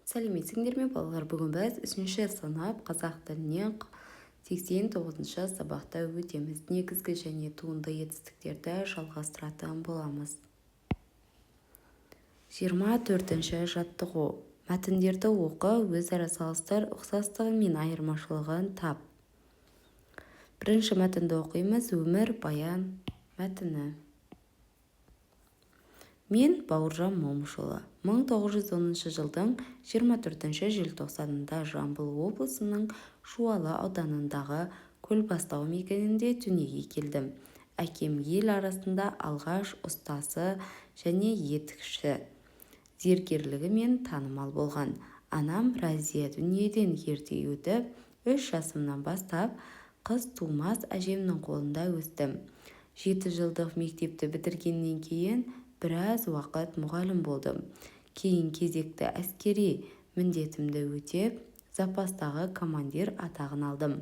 Сәлеметсіңдер ме, балалар! Бүгін біз үшінші сынып қазақ тілінен 89-шы сабақты өтеміз. Негізгі және туынды етістіктерді жалғастыратын боламыз. 24-ші жаттығу. Мәтіндерді оқы, өзара салыстыр, ұқсастығы мен айырмашылығын тап. Бірінші мәтінді оқимыз. Өмір баян мәтіні. Мен, Бауыржан Момышұлы, 1910 жылдың 24 желтоқсанында Жамбыл облысының Жуалы ауданындағы Көлбастау мекенінде дүниеге келдім. Әкем ел арасында ағаш ұстасы және етікші, зергерлігімен танымал болған. Анам Разия дүниеден ерте өтіп, 3 жасымнан бастап қыз тумас әжемнің қолында өстім. 7 жылдық мектепті бітіргеннен кейін біраз уақыт мұғалім болдым. Кейін кезекті әскери міндетімді өтеп, запастағы командир атағын алдым.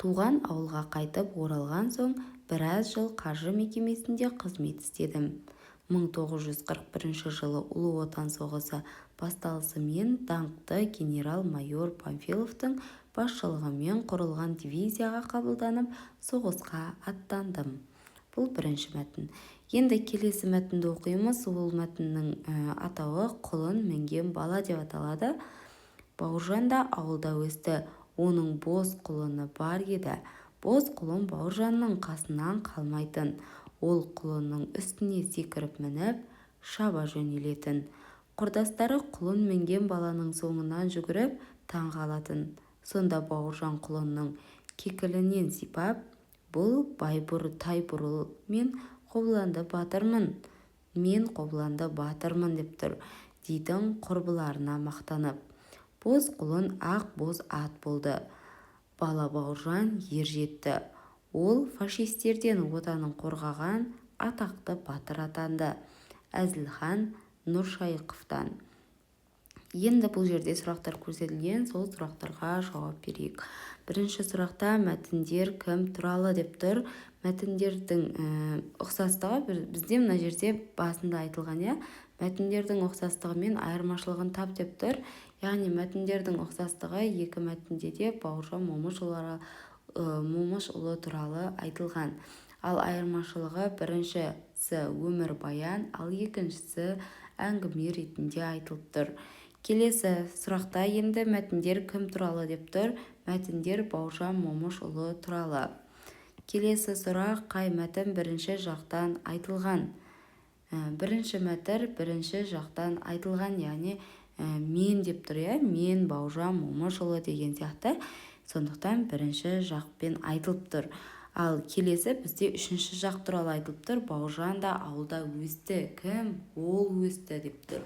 Туған ауылға қайтып оралған соң біраз жыл қаржы мекемесінде қызмет істедім. 1941 жылы Ұлы Отан соғысы басталысымен даңқты генерал-майор Панфиловтың басшылығымен құрылған дивизияға қабылданып, соғысқа аттандым. Бұл бірінші мәтін. Енді келесі мәтінді оқимыз. Ол мәтіннің атауы «Құлын мінген бала» деп аталады. Бауыржан да ауылда өсті. Оның боз құлыны бар еді. Боз құлын Бауыржанның қасынан қалмайтын. Ол құлынның үстіне секіріп мініп, шаба жөнелетін. Құрдастары құлын мінген баланың соңынан жүгіріп, таң қалатын. Сонда Бауыржан құлынның кекілінен сипап, «Бұл Тайбурыл, мен Қобыланды батырмын, мен Қобыланды батырмын» деп тұр, дейтін құрбыларына мақтанып. Боз құлын ақ боз ат болды. Бала Бауыржан ер жетті. Ол фашистерден отанын қорғаған атақты батыр атанды. Әзілхан Нұршайықовтан. Енді бұл жерде сұрақтар көрсетілген, сол сұрақтарға жауап берейік. Бірінші сұрақта мәтіндер кім туралы деп тұр. Мәтіндердің ұқсастығы бізде мына жерде басында айтылған, иә? Мәтіндердің ұқсастығы мен айырмашылығын тап деп тұр. Яғни мәтіндердің ұқсастығы екі мәтінде де Бауыржан Момышұлы туралы айтылған. Ал айырмашылығы біріншісі өмір баян, ал екіншісі әңгіме ретінде айтылып тұр. Келесі сұрақта енді мәтіндер кім туралы деп тұр. Мәтіндер Бауыржан Момышұлы туралы. Келесі сұрақ, қай мәтін бірінші жақтан айтылған? Бірінші мәтін бірінші жақтан айтылған, яғни мен деп тұр, иә, мен Бауыржан Момышұлы деген сияқты. Сондықтан бірінші жақпен айтылып тұр. Ал келесі бізде үшінші жақ туралы айтылып тұр. Бауыржан да ауылда өсті. Кім? Ол өсті деп тұр.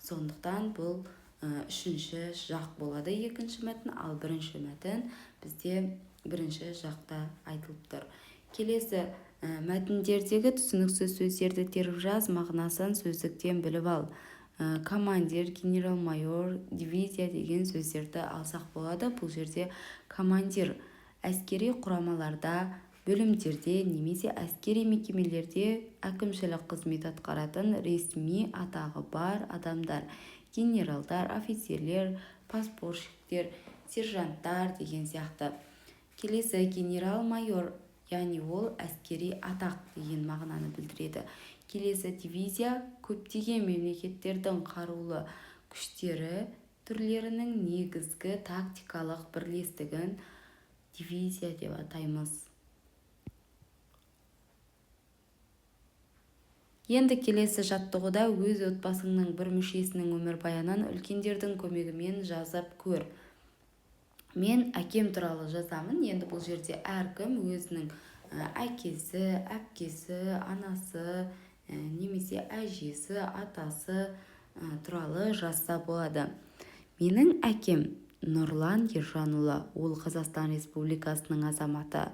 Сондықтан бұл үшінші жақ болады екінші мәтін, ал бірінші мәтін бізде бірінші жақта айтылып тұр. Келесі мәтіндердегі түсініксіз сөздерді теріп жаз, мағынасын сөздіктен біліп ал. Командир, генерал-майор, дивизия деген сөздерді алсақ болады. Бұл жерде командир әскери құрамаларда, бөлімдерде немесе әскери мекемелерде әкімшілік қызмет атқаратын ресми атағы бар адамдар, генералдар, офицерлер, подпоручиктер, сержанттар деген сияқты. Келесі генерал-майор, яғни ол әскери атақ деген мағынаны білдіреді. Келесі дивизия көптеген мемлекеттердің қарулы күштері түрлерінің негізгі тактикалық бірлестігін дивизия деп атаймыз. Енді келесі жаттығуда өз отбасыңның бір мүшесінің өмірбаянын үлкендердің көмегімен жазып көр. Мен әкем туралы жазамын. Енді бұл жерде әркім өзінің әкесі, әпкесі, анасы, немесе әжесі, атасы туралы жазса болады. Менің әкем Нұрлан Ержанұлы, ол Қазақстан Республикасының азаматы.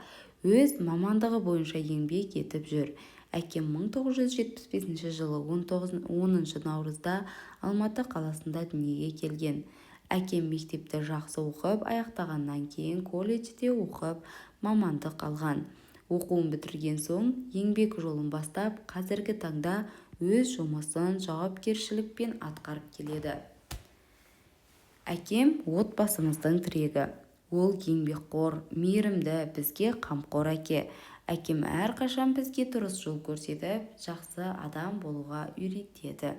Өз мамандығы бойынша еңбек етіп жүр. Әкем 1975 жылы 10 наурызда Алматы қаласында дүниеге келген. Әкем мектепті жақсы оқып, аяқтағаннан кейін колледжде оқып, мамандық алған. Оқуын бітірген соң еңбек жолын бастап, қазіргі таңда өз жұмысын жауапкершілікпен атқарып келеді. Әкем отбасымыздың тірегі. Ол еңбекқор, мейірімді, бізге қамқор әке. Әкем әрқашан бізге дұрыс жол көрсетіп, жақсы адам болуға үйретеді.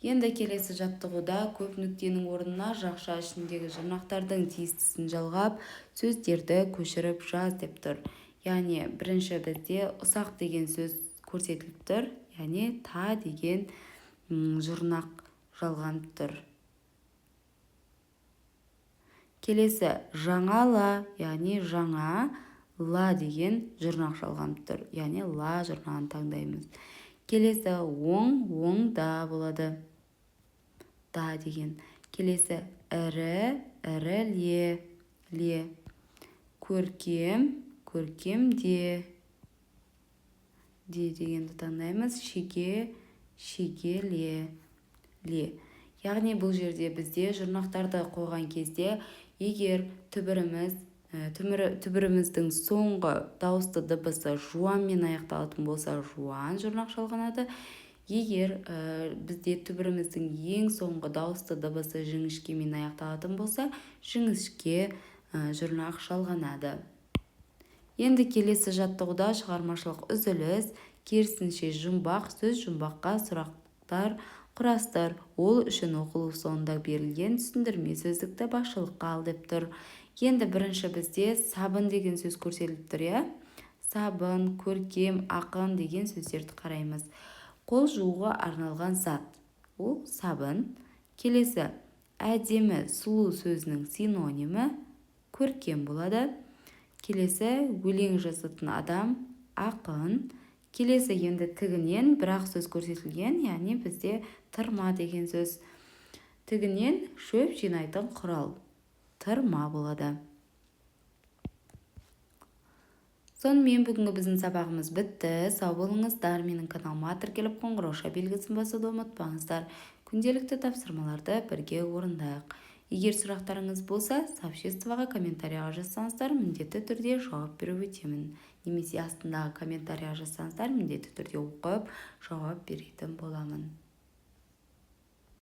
Енді келесі жаттығуда көп нүктенің орнына жақша ішіндегі жұрнақтардың тиістісін жалғап, сөздерді көшіріп жаз деп тұр. Яғни бірінші бізде ұсақ деген сөз көрсетіліп тұр, яғни та деген жұрнақ жалғанып тұр. Келесі жаңа ла, яғни жаңа ла деген жұрнақ жалғанып тұр, яғни ла жұрнағын таңдаймыз. Келесі оң, оңда болады. Да деген. Келесі ірі, ірі ле, ле. Көркем, көркемде. Де дегенді таңдаймыз. Шеге, шегеле, ле. Яғни бұл жерде бізде жұрнақтарды қойған кезде, егер түбіріміздің соңғы дауысты дыбысы жуанмен аяқталатын болса, жуан жұрнақ жалғанады. Егер бізде түбіріміздің ең соңғы дауысты дыбысы жіңішкемен аяқталатын болса, жіңішке жұрнақ жалғанады. Енді келесі жаттығуда шығармашылық үзіліс, керісінше жұмбақ, сөз жұмбаққа сұрақтар құрастыр. Ол үшін оқылу соңында берілген түсіндірме сөздікті басшылыққа ал деп тұр. Енді бірінші бізде сабын деген сөз көрсетіліп тұр, иә? Сабын, көркем, ақын деген сөздерді қараймыз. Қол жууға арналған зат. Ол сабын. Келесі әдемі, сұлу сөзінің синонимі көркем болады. Келесі өлең жазатын адам ақын. Келесі енді тігінен бірақ сөз көрсетілген, яғни бізде тырма деген сөз. Тігінен шөп жинайтын құрал тырма болады. Сонымен бүгінгі біздің сабағымыз бітті. Сау болыңыздар. Менің каналыма тіркеліп, қоңырауша белгісін басуды ұмытпаңыздар. Күнделікті тапсырмаларды бірге орындайық. Егер сұрақтарыңыз болса, сообществоға комментарияға жазсаңыздар, міндетті түрде жауап беріп өтемін. Немесе астындағы комментарияға жазсаңыздар, міндетті түрде оқып, жауап беретін боламын.